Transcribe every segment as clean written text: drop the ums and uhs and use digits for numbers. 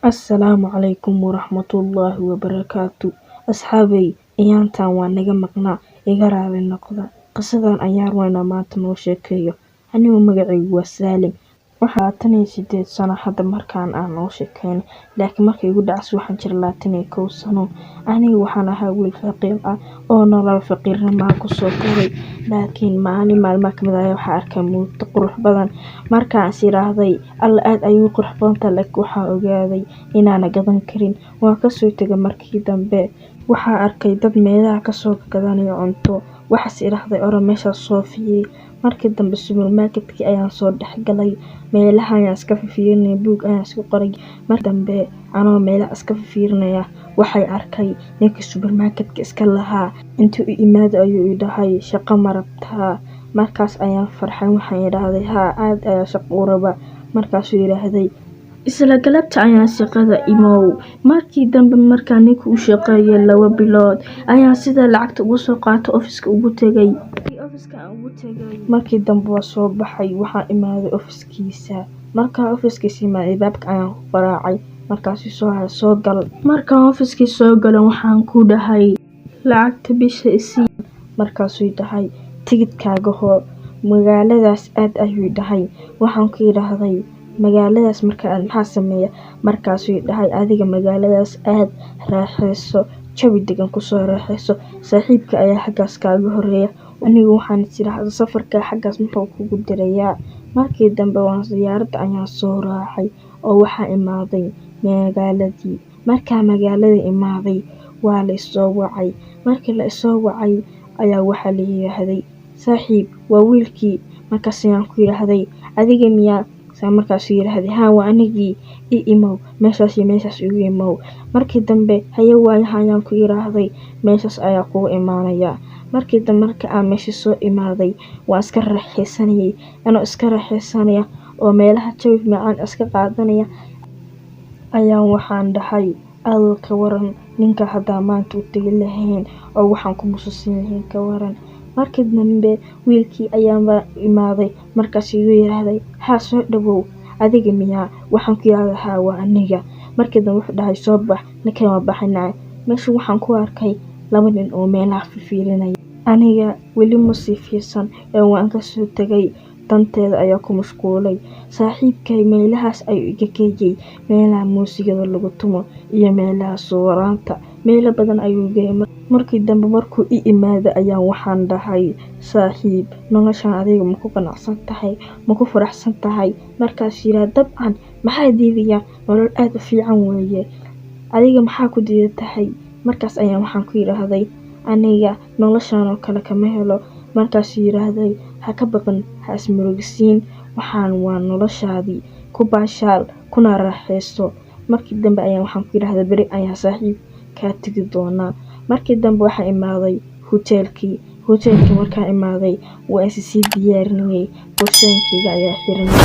Assalaamu calaykum waraxmatullaahi wabarakaatu. Asxaabey, iyaantan waa naga maqnaa, iga raali noqda. Qisadan ayaan rabaa maanta noo sheekeeyo. Anigu magacaygu waa Saalim. Waxaa 28 sano hadda markaan aan noo sheekeyno, laakiin markay igu dhacayso waxaan jiray 21 sano. Aniga waxaan ahaa wiil faqiir ah oo nolol faqiirnimo ku soo koray, laakiin maalin maalmaha kamid ah ayaa waxaa arkay mooto qurux badan. Markaan is iraahday, Alla aad ayuu qurux badan tahay, laakiin waxaan ogaaday inaana gadan karin. Waan kasoo tegay markii dambe. Waxaa arkay dad meelaha kasoo gadanaya cunto. Waxaas iraahday oro meeshaas soo fiiri. Markii dambe supermarket-kii ayaan soo dhex galay. Meelaha ayaan iska fiirinayay, buug ayaan isku qoray. Mar dambe anoo meelaha iska fiirinaya waxay arkay ninkii supermarket-ka iska lahaa. Intuu i imaado ayuu i dhahay, shaqo ma rabtaa? Markaas ayaan farxay, waxaan idhaahday haa, aad ayaa shaqo u rabaa. Markaasuu yiraahday isla galabta ayaan shaqada imow. Markii dambe markaan ninka u shaqeeyay 2 bilood ayaan sida lacagta ugu soo qaato ofiska ugu tegay. Markii dambe waa soo baxay, waxaan imaaday ofiskiisa. Markaan ofiskiisa imaaday, albaabka ayaan ku garaacay. Markaasuu soo gal. Markaan ofiskii soo galo waxaan ku dhahay lacagta bisha isii. Markaasuu dhahay tigidhkaaga hoo, magaaladaas aad ayuu dhahay. Waxaan ku yiraahday magaaladaas marka aad maxaa sameeya? Markaasuu dhahay adiga magaaladaas aad raaxayso, jawi degan ku soo raaxayso, saaxiibka ayaa xaggaas kaaga horeeya. Anigu waxaan is iraahday safarka xaggaas muxuu kugu dirayaa? Markii dambe waan diyaaradda ayaan soo raacay oo waxaa imaaday magaaladii. Markaa magaalada imaaday waa la isoo wacay. Markii la isoo wacay ayaa waxaa la yiraahday saaxiib waa wiilkii. Markaas ayaan ku yiraahday adiga miyaa? Markaasuu yiraahday haa, waa anigii, i imow meeshaas iyo meeshaas igu imow. Markii dambe haye waayaha ayaan ku yiraahday, meeshaas ayaa kugu imaanaya. Markii dambe marka aan meesha soo imaaday waan iska raaxaysanayay. Anoo iska raaxaysanaya oo meelaha jawi macaan iska qaadanaya ayaan waxaan dhahay Alla ka waran ninka haddaa maanta u tegi lahayn oo waxaan ku mususin lahayn ka waran. Markii dambe wiilkii ayaan imaaday. Markaasuu igu yiraahday haa, soo dhawow, adiga miyaa? Waxaan ku yiraahday haa, waa aniga. Markii dambe wuxuu dhahay soo bax, ninkan waa baxinaa. Meesha waxaan ku arkay 2 nin oo meelaha fiirinaya. Aniga weli ma sii fiirsan ee waan ka soo tegay, danteeda ayaa ku mashquulay. Saaxiibkay meelahaas ayuu iga geeyay, meelaha muusigada lagu tumo iyo meelaha suuraanta, meelo badan ayuu geeyay. Markii dambe markuu i imaaday ayaan waxaan dhahay saaxiib, noloshan adiga ma ku qanacsan tahay, ma ku faraxsan tahay? Markaasuu yiraahday dabcan, maxaa diidaya? Nolol aad u fiican weeye, adiga maxaa ku diidan tahay? Markaas ayaan waxaan ku yiraahday aniga noloshan oo kale kama helo. Markaasuu yiraahday ha ka baqin, ha ismurugsiin, waxaan waa noloshaadii, ku baashaal kuna raaxayso. Markii dambe ayaan waxaan ku yiraahday beri ayaan saaxiib kaa tegi doonaa. Markii dambe waxaa imaaday hoteelkii. Hoteelkii markaan imaaday waa is sii diyaarinayay, boorsooyinkayga ayaa xiranay.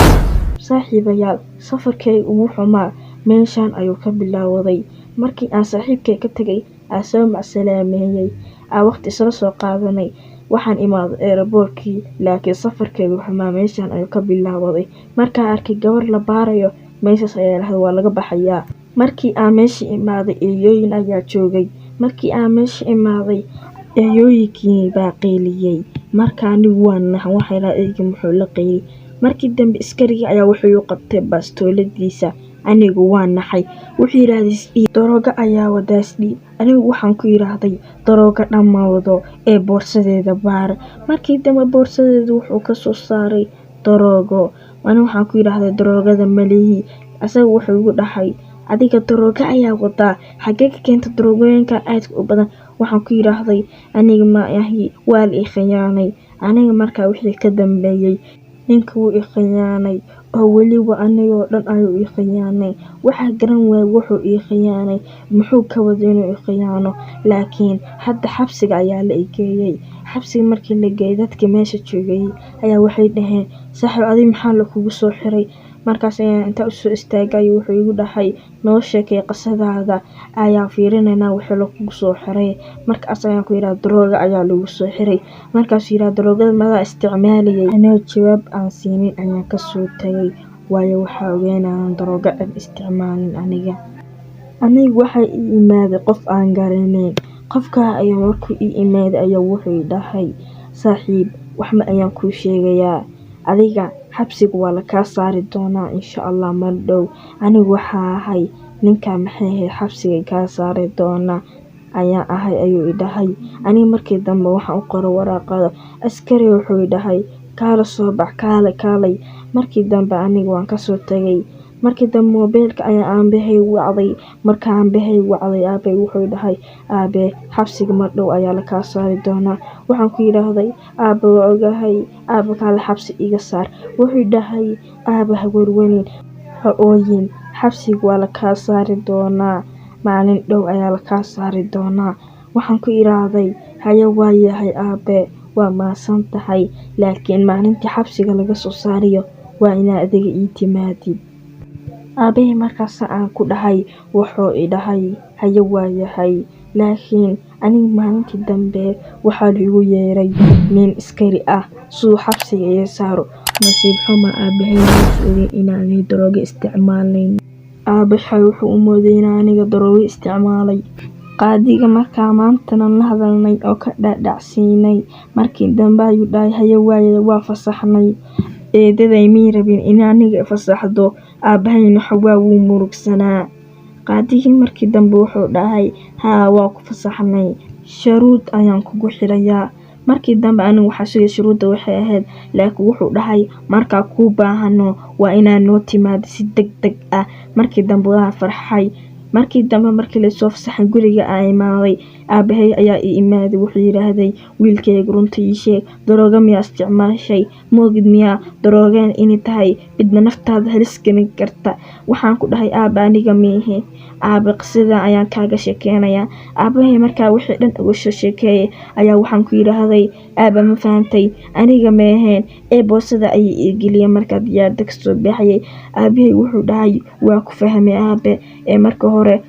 Saaxiibayaal, safarkayga ugu xumaa meeshaan ayuu ka bilowday. Markii aan saaxiibkay ka tegay, aan soo macsalaameeyay, aan waqti isla soo qaadanay, waxaan imaaday airport-kii, laakiin safarkayga xumaa meeshaan ayuu ka bilowday. Markaan arkay gabar la baarayo, meeshaas ayaa lahada waa laga baxayaa. Markii aan meesha imaaday, eeyooyin ayaa joogay. Markii aan meesha imaaday, eeyooyinkii baa qayliyay. Marka anigu waan naxay, waxaan idhaahday eyga muxuu la qayliyay. Markii dambe askarigii ayaa wuxuu u qabtay bastooladiisa. Anigu waan naxay. Wuxuu yiraahday daroogo ayaa wadaa isdhiib. Anigu waxaan ku yiraahday daroogo dhamma wado ee boorsadeeda baar. Markii dambe boorsadeeda wuxuu ka soo saaray daroogo. Anigu waxaan ku yiraahday daroogada malihi. Asaga wuxuu igu dhahay adiga daroogo ayaa wadaa, xagee ka keenta daroogooyinka aadka u badan? Waxaan ku yiraahday aniga ma ahi, waa la i khiyaanay. Aniga markaa wixii ka dambeeyay ninka wuu i khiyaanay oo weliba anigoo dhan ayuu i khiyaanay. Waxaa garan waayay wuxuu i khiyaanay, muxuu ka waday inuu i khiyaano. Laakiin hadda xabsiga ayaa la i geeyay. Xabsiga markii la geeyay, dadkii meesha joogay ayaa waxay dhaheen saaxiib adiga maxaa lakugu soo xiray? Markaas ayaan intaa u soo istaagay wuxuu igu dhahay noo sheekay qisadaada, ayaan fiirinaynaa wixii lakugu soo xiray. Markaas ayaan ku yiraahday daroogo ayaa lagu soo xiray. Markaasuu yiraahday daroogada madaa isticmaalayay? Anoo jawaab aan siinin ayaan ka soo tagay. Waayo waxaa ogeen inaanan daroogo cid isticmaalin aniga. Aniga waxaa ii imaaday qof aan garanayn. Qofkaa ayaa markuu ii imaaday ayaa wuxuu i dhahay, saaxiib, wax ma ayaan kuu sheegayaa, adiga xabsiga waa lakaa saari doonaa insha Allah mar dhow. Anigu waxaa ahay ninka maxay ahayd xabsiga kaa saari doona ayaan ahay, ayuu i dhahay. Aniga markii dambe waxaan u qoray waraaqada. Askari wuxuu i dhahay, kaala soo bax, kaale kaalay. Markii dambe aniga waan kasoo tagay. Markii dambe moobeelka ayaa aabahay wacday. Marka aabahay wacday, aabahay wuxuu dhahay, aabe, xabsiga mar dhow ayaa lakaa saari doonaa. Waxaan ku yidhaahday, aabe, waa ogahay, aabe, kaale xabsi iga saar. Wuxuu dhahay, aabe, ha werwerin, ha ooyin, xabsiga waa lakaa saari doonaa, maalin dhow ayaa lakaa saari doonaa. Waxaan ku idhaahday, haye, waa yahay aabe, waa mahadsan tahay, laakiin maalintii xabsiga laga soo saarayo waa inaa adiga ii timaadid. Aabahey markaas aan ku dhahay, wuxuu i dhahay, haye, waa yahay. Laakiin aniga maalintii dambe waxaa liigu yeeray nin askari ah suu xabsiga iga saaro. Nasiib xumo, aabahay muusan ogeyn inaan aniga daroogo isticmaalayn. Aabahay wuxuu u mooday inaan aniga daroogo isticmaalay. Qaadiga markaa maantana la hadalnay oo ka dhaadhacsiinay, markii dambe ayuu dhahay, haye, waaye, waa fasaxnay. Eedaday may rabin in aniga fasaxdo, aabahayna xawaa wuu murugsanaa. Qaadigii markii dambe wuxuu dhahay, haa, waa ku fasaxnay, shuruud ayaan kugu xirayaa. Markii dambe anigu waxaa sugay shuruudda waxay ahayd, laakiin wuxuu dhahay, markaa kuu baahano waa inaa noo timaado si deg deg ah. Markii dambe waa farxay. Markii dambe markii lasoo fasaxay, guriga aan imaaday, aabahay ayaa ii imaaday. Wuxuu yidhaahday, wiilkayga, runta ii sheeg, daroogo miyaa isticmaashay? Moogid miyaa daroogeen inay tahay midna naftaada halis gelin karta? Waxaan ku dhahay, aaba, aniga miihi, aabe, qisadan ayaan kaaga sheekeynayaa. Aabahay markaa wixii dhan uga soo sheekeeyay ayaa waxaan ku yidhaahday, aaba, ma fahantay, aniga meeheen ee boosada ayay ii geliyeen markaa diyaarada kasoo baxayay. Aabahay wuxuu dhahay, waa ku fahmay, aabe, ee marka hore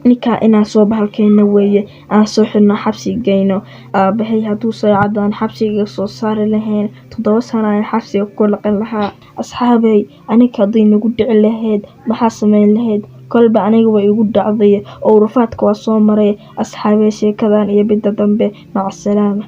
ninkaa inaan soo bahalkeena weeye, aan soo xirno, xabsi geyno. Aabahay hadduu saacadan xabsiga soo saari lahayn, 7 sano ayaan xabsiga ku laqin lahaa. Asxaabey, aniga hadday nagu dhici lahayd, maxaa sameyn lahayd? Kolba aniga way igu dhacday oo rafaadka waa soo maray. Asxaabey, sheekadan iyo bidda dambe, macasalaama.